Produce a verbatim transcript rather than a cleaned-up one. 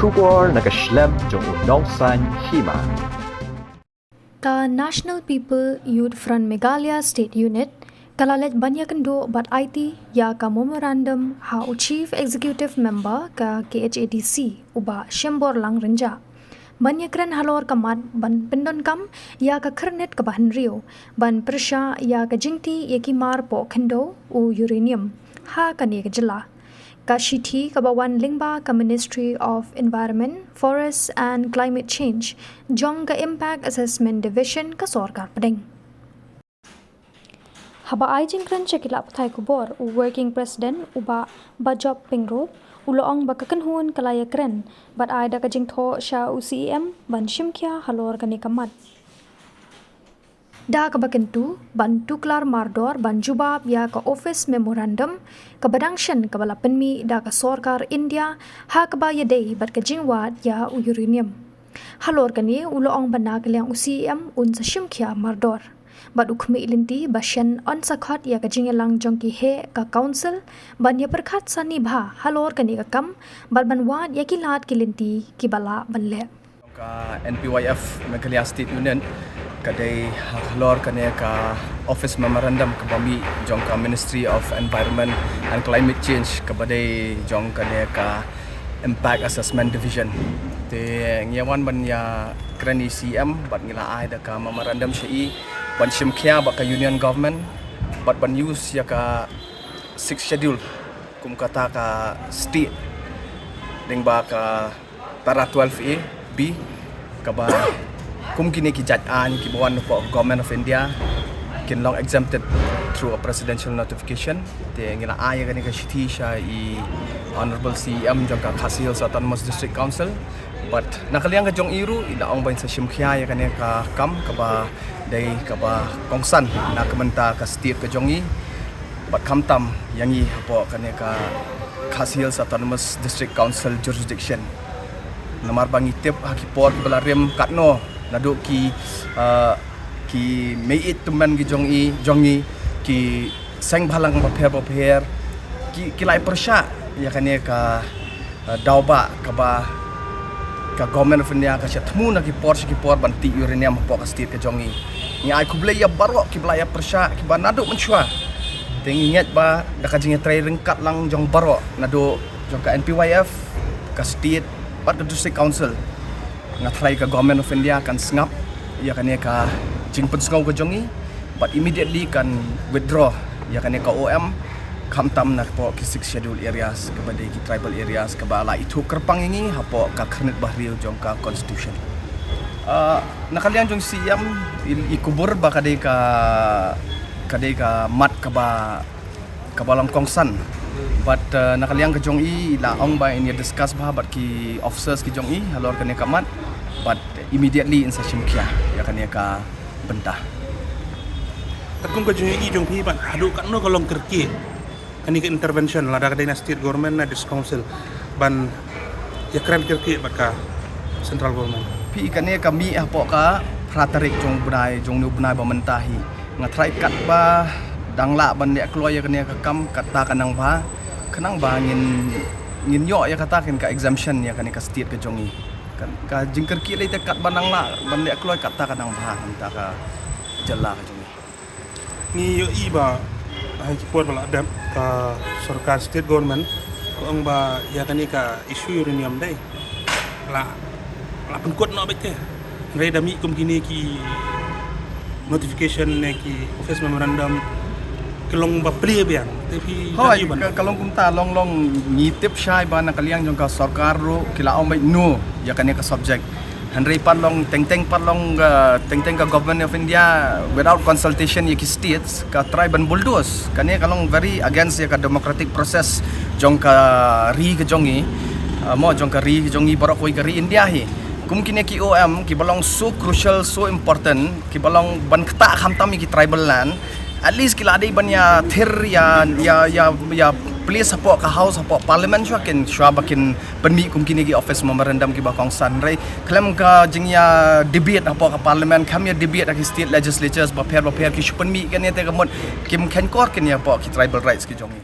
Khubor na ka shlem jong u Nongsaiñ Hima. Ka National People Youth Front Meghalaya State Unit ka la leit ban ïakynduh bad aiti ïa ka memorandum ha u Chief Executive Member ka K H A D C, u Bah Shemborlang Rynjah, ban ïakren halor ka mat ban pyndonkam ïa ka khyrnit kaba hynriew ban pyrshah ïa ka jingtih ïa ki mar poh khyndew, u uranium, ha kane ka jylla. Ka shithi kaba wan lyngba ka Ministry of Environment, Forests and Climate Change jong ka Impact Assessment Division ka sorkar pdeng. Haba ai jingkren sha ki lad pathai khubor, u Working President, u Bah Bajop Pyngrope, u la ong ba ka kynhun ka la ïakren bad ai da ka jingthoh sha u C E M ban shimkhia halor kane ka mat. Da kaba kyntu ban tuklar mardor ban jubab ïa ka Office Memorandum kaba dang shen kaba la pynmih da ka sorkar India, ha kaba ïadei bad ka jingwad ïa u uranium. Halor kane, u la ong ba na ka liang u C E M un sa shimkhia mardor bad u khmih lynti ba shen un sa khot ïa ka jingïalang jong ki heh ka Council ban ïa pyrkhat sani bha halor kane ka kam bad ban wad ïa ki lad ki lynti kiba lah ban leh. Ka N P Y F Meghalaya State Unit ka dei halor kane ka Office Memorandum kaba mih jong ka Ministry of Environment and Climate Change, kaba dei jong kane ka Impact Assessment Division. Te ngi ïa wan ban ïakren ïa u C E M bad ngi la ai da ka memorandum sha i ban shimkhia bad ka Union Government bad ban use ïa ka Sixth Schedule kum kata ka state lyngba ka para twelve A B, kaba kum kine ki jait aiñ kiba wan na ka Government of India kin long exempted through a presidential notification. Te ngi la ai ïa kane ka shithi sha i Honorable C E M jong ka Khasi Hills Autonomous District Council. Bad na ka liang ka jong i ruh, i la ong ba in sa shimkhia ïa kane ka kam kaba dei kaba kongsan na ka bynta ka state ka jong i. Bad khamtam ïa ngi hapoh kane ka Khasi Hills Autonomous District Council jurisdiction. Namar ba ngi tip ha ki por kiba la rim katno naduh ki, uh, ki mei-ïeit tymmen ki jong i, jong ngi, ki seng bhalang bapher bapher ki, ki la ïa pyrshah ïa kane ka, uh, daw ba kaba ka Government of India ka sha thmu na ki por sha ki por ban tih uranium hapoh ka state ka jong ngi. Ngi ai khublei ïa baroh kiba la ïa pyrshah, kiba naduh mynshuwa. Te ngi ngeit ba da ka jingïatrei ryngkat lang jong baroh, naduh jong ka N P Y F, ka state bad ka district council, nga tharai ka Government of India kan sngap ïa kane ka jingpynsngew ka jong ngi bad immediately kan withdraw ïa kane ka O M, khamtam na hapoh ki Sixth Schedule areas, kaba dei ki tribal areas kaba la ithuh kyrpang ïa ngi hapoh ka khyrnit bahynriew jong ka Constitution. Ah, na ka liang jong C E M, i, i kubur ba ka dei ka, ka dei ka mat kaba, kaba long kongsan. Bad, uh, na ka liang ka jong i, i la ong ba in ïa discuss bha bad ki officers ki jong i halor kane ka mat. Bad immediately in sa shimkhia ïa kane ka bynta. Katkum ka jingïohi jong phi, bad haduh katno ka long kyrkieh kane ka intervention, lada ka dei na state government, na district council, ban ïakren kyrkieh bad ka central government? Phi, kane ka mih hapoh ka phra tarik jong u bnai, jong une u bnai ba mynta hi. Nga tharai katba dang lah ban leh kloi ïa kane ka kam, kata ka nang bha. Khnang ba ngin, ngin ïoh ïa kata ka exemption ïa kane ka state ka jong i. Ka, ka jingkyrkieh lei te katba nang lah ban leh kloi, kata ka nang bha, kata ka jylla ka jong i. Ngi ïohi ba ha ki por ba la dep, ka sorkar state government ka ong ba ïa kane ka issue uranium dei la, la pynkut noh beit te. Hynrei da mih kum kine ki notification ne ki office memorandum, ki long ba plie biang. Te phi, hoi, ka, ka long kumta, long long ngi tip shai ba na ka liang jong ka sorkar ruh ki la ong beit no ïa kane ka subject. Hynrei pat long teng teng, pat long, uh, teng teng ka Government of India without consultation ïa ki states ka try ban bulldoze. Kane ka long very against ïa ka democratic process jong ka ri ka jong i. Uh, mo, jong ka ri ka jong i baroh kawei, ka ri India hi. Kum kine ki O M kiba long so crucial, so important, kiba long ban ktah khamtam ïa ki tribal land. At least ki la dei ban ïa thir, ïa, ïa, ïa, ïa place hapoh ka House, hapoh Parliament shuwa kin, shuwa ba kin pynmih kum kine ki office memorandum kiba kongsan. Hynrei khlem ka jingïa debate hapoh ka Parliament, khlem ïa debate ha ki state legislatures bapher bapher, ki shu pynmih kane te, ka mut kim khein kor kane hapoh ki tribal rights ki jong i.